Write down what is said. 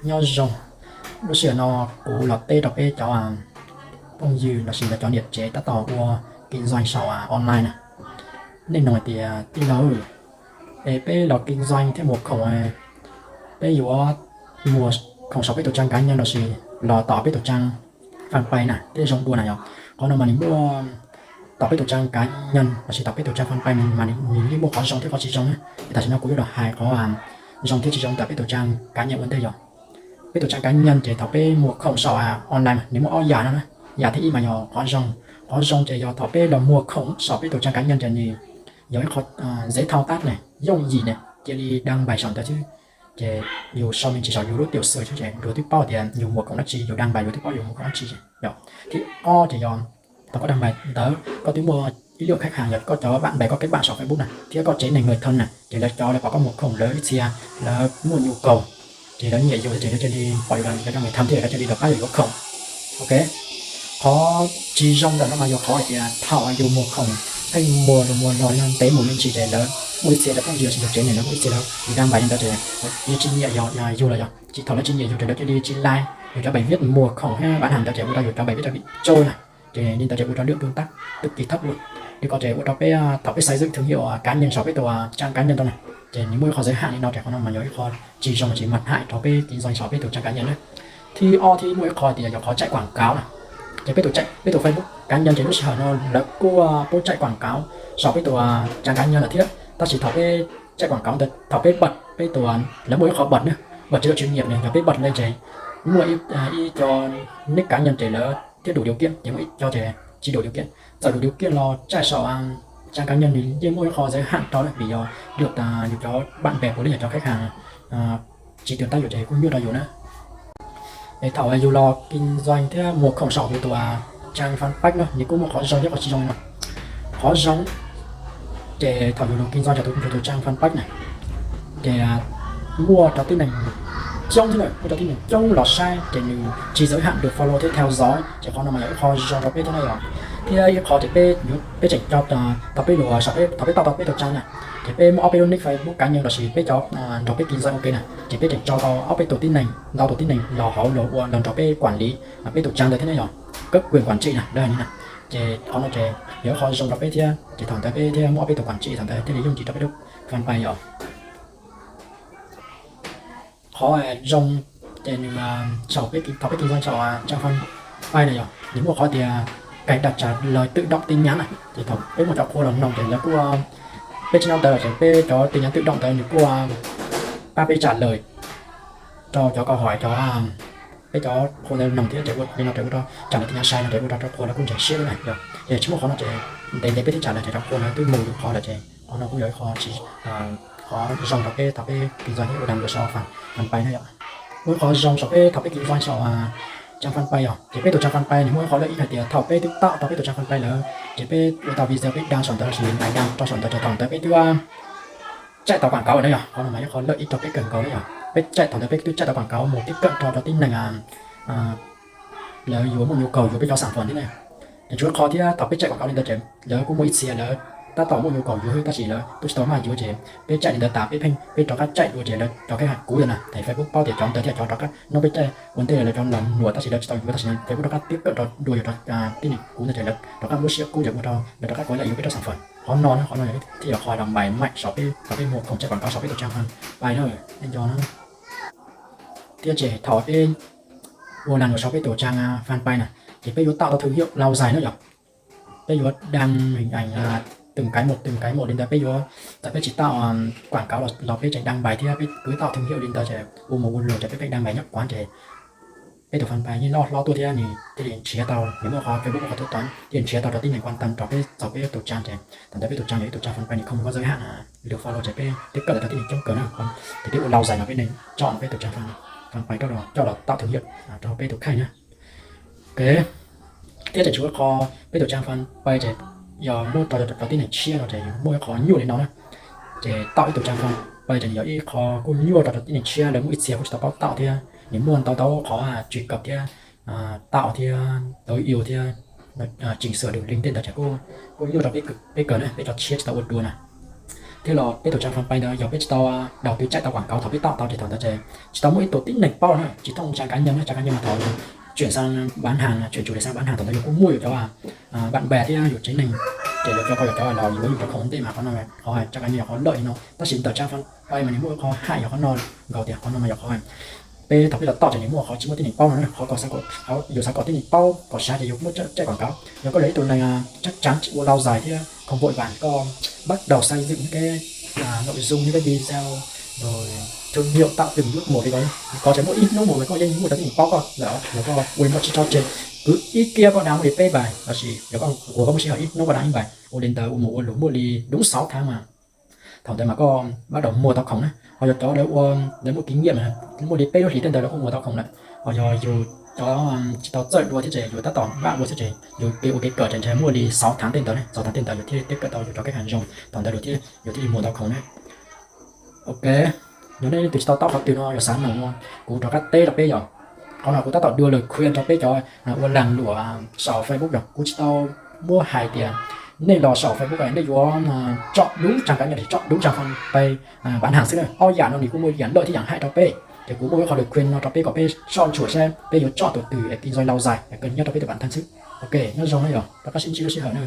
Nyob zoo, lub sij hawm no kuv los teb rau peb cov phooj ywg lossis cov niam tsev tab tom ua kinh doanh saum online na. Nej nug hais tias tij laug, es peb los kinh doanh thiab muag khoom, peb yuav muag khoom saum peb tus trang cá nhân lossis los tom peb tus trang fanpage na thiaj zoo dua na yog? Qhov no mas nws muaj tom peb tus trang cá nhân lossis tom peb tus trang fanpage mas nws yeej muaj qhov zoo thiab qhov tsis zoo na. Tam sim no kuv yuav los hais qhov zoo thiab tsis zoo tom peb tus trang cá nhân ua ntej yog. Peb tus trang cá nhân ces thaum peb muag khoom saum online nws muaj ob yam no na. Yam thib ib mas yog qhov zoo. Qhov zoo ces yog thaum peb los muag khoom saum peb tus trang cá nhân ces nws yog ib qho dễ thao tác ne, yooj yim ne, cia li đăng bài saum ntawd xwb. Ces yus sau me ntsis saum yus lub tiểu sử xwb ces luag twb paub tias yus muag khoom dab tsi, yus đăng bài luag twb paub yus muag khoom dab tsi. Thib ob ces yog thaum koj đăng bài ntawd koj twb muaj ib lub khách hàng yog koj cov bạn bè, koj kết bạn saum Facebook na thiab koj tsev neeg người thân na, ces lawv cov lawv pom koj muag khoom, lawv ib txhia lawv muaj nhu cầu, ces lawv nyiam yus ces lawv cia li pom yus los lawv cov người thân thiab lawv cia li rov qab yuav khoom. Ok, qhov tsis zoo ntawm no mas yog qhov hais tias thaum yus muag khoom pheej muag los muag los yog ntev mus me ntsis ces lawv muaj ib txhia cov phooj ywg los sis yus tsev neeg lawv muaj ib txhia lawv ib đăng bài ntawd ces lawv tsis nyiam yus los yog, tsis, thaum lawv tsis nyiam yus ces lawv cia li tsis like yus cov bài viết muag khoom thiab bán hàng ntawd ces ua rau yus cov bài viết rau bị trôi na. Ces li ntawd ces ua rau lượng tương tác cực kỳ thấp luôn. Li ko ces ua rau peb thaum peb xây dựng thương hiệu cá nhân saum peb tus trang cá nhân tau na, ces nws muaj ib qho giới hạn li no ces qhov no mas yog ib qho tsis zoo, tsis mặt hại rau peb kinh doanh saum peb tus trang cá nhân na. Thib ob thiab muaj ib qho tias yog qhov chạy quảng cáo na. Ces peb tus chạy, peb tus Facebook cá nhân ces lub sij hawm no lawv kuj pub chạy quảng cáo saum peb tus trang cá nhân lawm thiab, tab sis thaum peb chạy quảng cáo ntawd thaum peb bật peb tus, lawv muaj ib qho bật na, bật chế độ chuyên nghiệp ne, yog peb bật lên ces muaj ib co nick cá nhân ces lawv thiab đủ điều kiện ces muaj ib co ces tsis đủ điều kiện. Txawm đủ điều kiện los chạy saum trang cá nhân nws yeej muaj ib qho giới hạn rau na, vim yog được yus cov bạn bè puas los yog cov khách hàng tsis tương tác yus ces kuj nyuaj rau yus na. Es thaum yus los kinh doanh thiab muag khoom saum yus tus trang fanpage no nws kuj muaj qhov zoo thiab qhov tsis zoo no. Qhov zoo ces thaum yus los kinh doanh saum yus tus trang fanpage na, ces muaj cov tib neeg coob thiab na, muaj cov tib neeg coob los saib ces nws tsis giới hạn được follow thiab theo dõi ces qhov no mas yog ib qho zoo rau peb thiab na yog. Thiab ib qho ces peb, peb tseem tso, thaum peb los saum, thaum peb tau tau peb tus trang na, ces peb muaj ob peb lub nick Facebook cá nhân lossis peb cov nrog peb kinh doanh ok na, ces peb tseem tso tau ob peb tus tib neeg, ntau tus tib neeg los hauv los ua los nrog peb quản lý peb tus trang ntawd thiab na yog, cấp quyền quản trị na lawv hais li na. Ces qhov no ces yog ib qho zoo rau peb thiab ces thaum ntawd peb thiaj muaj ob peb tus quản trị, thaum ntawd thiaj li yooj yim rau peb lub fanpage yog. Qhov zoo ces nws saum peb, thaum peb kinh doanh saum trang fanpage na yog nws muaj qhov tias cài đặt trả lời tự động tin nhắn na, ces thaum peb muaj cov qhua los noog ces lawv kuj, peb tsis nyob ntawd los ces peb cov tin nhắn tự động ntawd nws kuj pab peb trả lời rau cov câu hỏi cov, peb cov qhua ntawd noog thiab ces ua li no ces ua rau trả lời tin nhắn sai no ces ua rau cov qhua lawv kuj ntseeg siab thiab na yog. Ces tsis muaj qhov no ces ntev ntev peb thiaj trả lời ces cov qhua lawv twb mus lwm qhov lawm ces qhov no kuj yog ib qho tsis, qhov zoo rau peb thaum peb kinh doanh thiab ua đăng ký saum fanpage na yog. Muaj ib qho zoo saum peb thaum peb kinh doanh saum trang fanpage yog ces peb tus trang fanpage nws muaj ib qho lợi ích hais tias thaum peb twb tạo tau peb tus trang fanpage lawm ces peb ua tau video peb đăng saum ntawd lossis bài đăng rau saum ntawd ces thaum ntawd peb twb chạy tau quảng cáo na yog, qhov no mas ib qho lợi ích rau peb kawg nkaus na yog. Peb chạy thaum ntawd peb twb chạy tau quảng cáo mus tiếp cận rau cov tib neeg lawv yuav muaj nhu cầu yuav peb cov sản phẩm thiab na. Ces tsuas qhov thiab thaum peb chạy quảng cáo li ntawd ces lawv kuj muaj ib txhia lawv tab tom muaj nhu cầu yuav thiab tab sis lawv kuj tsis tau maj yuav ces peb chạy li ntawd tas peb pheej peb rov qab chạy dua ces lawv cov khách hàng cũ ntawd na, ces Facebook paub tias cov ntawd thiaj cov rov qab, no peb chạy ua ntej lawv cov los nuam tab sis lawv tsis tau yuav tab sis Facebook rov qab tiếp cận rau dua yus cov tib neeg cũ ntawd ces lawv rov qab muab siab kub ces ua rau lawv rov qab quay lại yuav peb rau sản phẩm. Qhov no na, qhov no thiaj yog qhov làm bài mạnh saum peb thaum peb muag khoom chạy quảng cáo saum peb tus trang fanpage na, nej nco na. Thiab ces thaum peb ua làm saum peb tus trang fanpage na, ces peb yuav tạo tau thương hiệu lâu dài na yog. Peb yuav đăng hình ảnh từng cái một từng cái một li ntawd peb yuav, thaum peb tsis tạo quảng cáo los peb tseem đăng bài thiab peb cứ tạo thương hiệu li ntawd ces ua mus ua luag ces peb pheej đăng bài nhất quán ces peb tus fanpage yeej loj hlob tuaj thiab nws thiaj li nrhiav tau, nws muaj qhov Facebook muaj qhov tub toán thiaj nrhiav tau cov tib neeg quan tâm rau peb txog peb tus trang ces thaum ntawd peb tus trang yog ib tus trang fanpage nws không có giới hạn lượt follow ces peb tiếp cận tau cov tib neeg coob kawg na. Ces peb ua lâu dài no peb nên chọn peb tus trang fanpage coj los tạo thương hiệu rau peb tus kheej na. Ok, thiab ces tsuas qhov peb tus trang fanpage ces yog muab rau cov tib neeg tshiab no ces muaj ib qho nyuaj li no na. Ces tạo ib tus trang fanpage ces yog ib qho kuj nyuaj rau cov tib neeg tshiab lawv muaj ib txhia kuj tsis tau paub tạo thiab nws muaj ntau ntau qhov truy cập thiab tạo thiab tối ưu thiab chỉnh sửa được link tej ntawd ces kuj nyuaj rau peb kawg na, peb cov tshiab tsis tau ua dua na. thiab los peb tus trang fanpage ntawd yog peb tsis tau đầu tư chạy tau quảng cáo thaum peb tạo tau ces thaum ntawd ces tsis tau muaj ib tug tib neeg paub na, tsis thooj trang cá nhân na, trang cá nhân mas thaum yus chuyển sang bán hàng, chuyển chủ đề sang bán hàng thaum ntawd yus kuj muaj yus cov bạn bè thiab yus tsev neeg, ces yus cov koj yus cov los yuav yus rau khoom ua ntej mas qhov no qhov hais trang cá nhân yog qhov lawm li no, tab sis ntawm trang fanpage mas nws muaj qhov hais yog qhov no, nkaus tias qhov no mas yog qhov peb thaum peb los tau ces nws muaj qhov tsis muaj tib neeg paub no, qhov kom yus xav kom tib neeg paub kom sav ces yus muaj chạy quảng cáo. Yog koj yog ib tug neeg chắc chắn tsis ua lâu dài thiab không vội vàng, koj bắt đầu xây dựng những cái nội dung, những cái video rồi thương hiệu tạo từ bước một li ko, ko ces muaj ib hnub mus koj yeej muaj cov tib neeg paub koj lawm, yog koj ua li no tsis tso tseg, kwv ib kiab koj dag muaj li peb bài lossis yog koj ua koj muaj sij hawm ib hnub koj dag ib bài, ua li ntawd ua mus ua lus muaj li đúng sáu tháng mas thaum ntawd mas koj bắt đầu mua tau khoom na. Ho yog cov lawv ua, lawv muaj kinh nghiệm, muaj li peb lub hlis tej ntawd lawv kuj mua tau khoom lawm. Ho yog yus cov tsis tau txawj dua thiab ces yus tab tom npaj ua xwb ces yus kev ua kev kawm ces ntshe muaj li sáu tháng tej ntawd ne, sáu tháng tej ntawd yus thiaj tiếp cận tau yus cov khách hàng zog, thaum ntawd yus thiaj, yus thiaj li mua tau khoom ne. Ok, yog nej leej twg tsis tau taub qhov twg no yog xav noog no, kuv rov qab teb rau peb yom. Qhov no kuv tab tom đưa lời khuyên rau peb cov ua lag luam saum Facebook yom, kuv tsis tau muab hais tias nej los saum Facebook nej yuav chọn đúng trang cá nhân, chọn đúng trang fanpage bán hàng xwb na. Ob yam no nws kuj muaj yam lawm thiab yam hais rau peb, ces kuv muaj ib qho lời khuyên no rau peb kom peb soj ntsuam saib peb yuav chọn từ từ để kinh doanh lâu dài, cân nhắc rau peb tus bản thân xwb. Ok, nyob zoo na yom, rov qab sib ntsib lub sij hawm na.